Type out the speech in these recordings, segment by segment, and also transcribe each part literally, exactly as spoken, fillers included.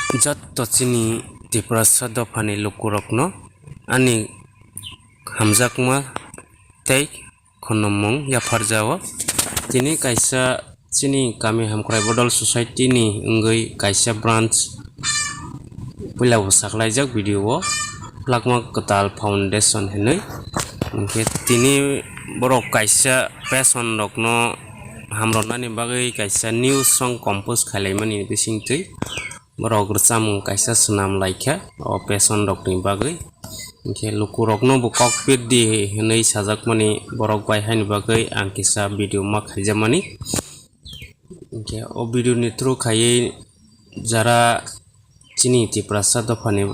Jotto chini Tiprasa dophani lukurokno ani hamjakma tei khwnamung yapharjao. Tini kaisa chini kami hamkrai bodol society ni wngwi kaisa branch puila bo saklaijak video o, Kwlakma Kwtal Foundation hinwi. Hinkhe tini borok kaisa patient rokno hamrwnani bagwi kaisa new song compose khailaimani bisingtwi. Borok rwchapmung kaisa swnam laikha o patient rokni bagwi. Hinkhe lukurokno bo kok pir di hinwi sajakmani borok bai haini bagwi ang kisa video ma khaijakmani. Hinkhe o video ni through khaiwi jara chini Tiprasa dophani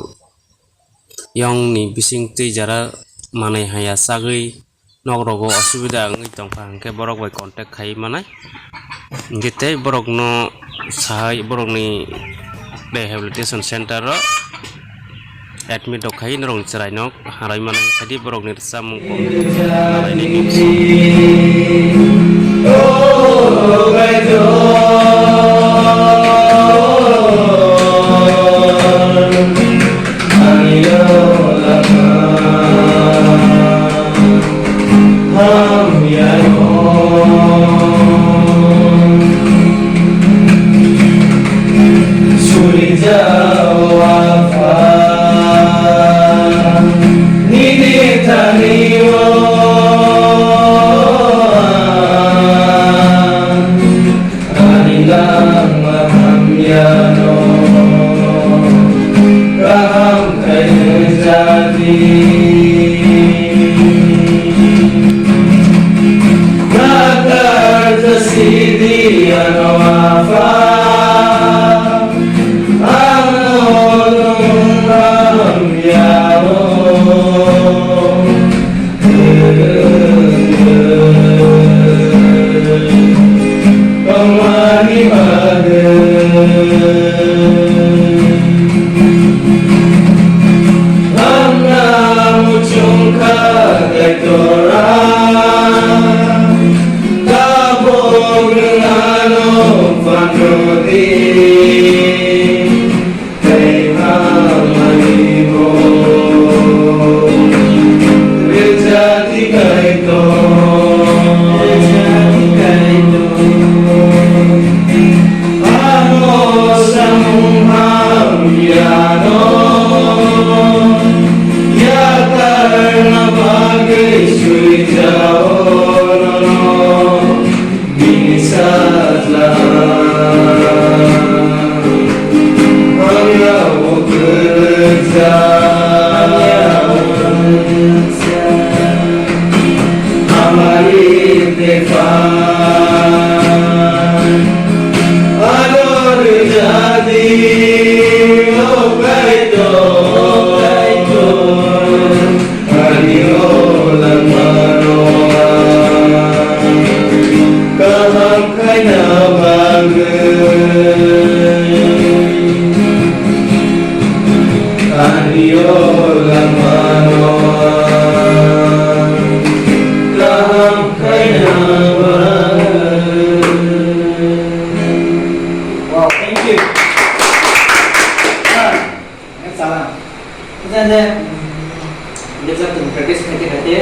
yongni bisingtwi jara manwi haya chagwi nokrogo osubida wngwi tongkha, hinkhe borok bai contact khaiwi manai. Hinkhe tei borokno sahai borokni rehabilitation center o admit rok khai norokni chwraino harai manai, khaidi borokni rwchapmung kok. Ani langma hamyano kaham khaina jadi. Nakar jasidi ano apa, ano nung hamyano. Bini sajla hamya o kwrwngsa, hamari bepar ador jadi o Kaitor. Ani o langmano kaham khaina bagwi. Ani o langmano kaham khaina bagwi. Wow, thank you. Salam. Jane, jesa tum practice khaite khaite,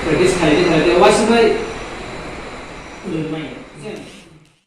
practice khaite khaite, waisung bai.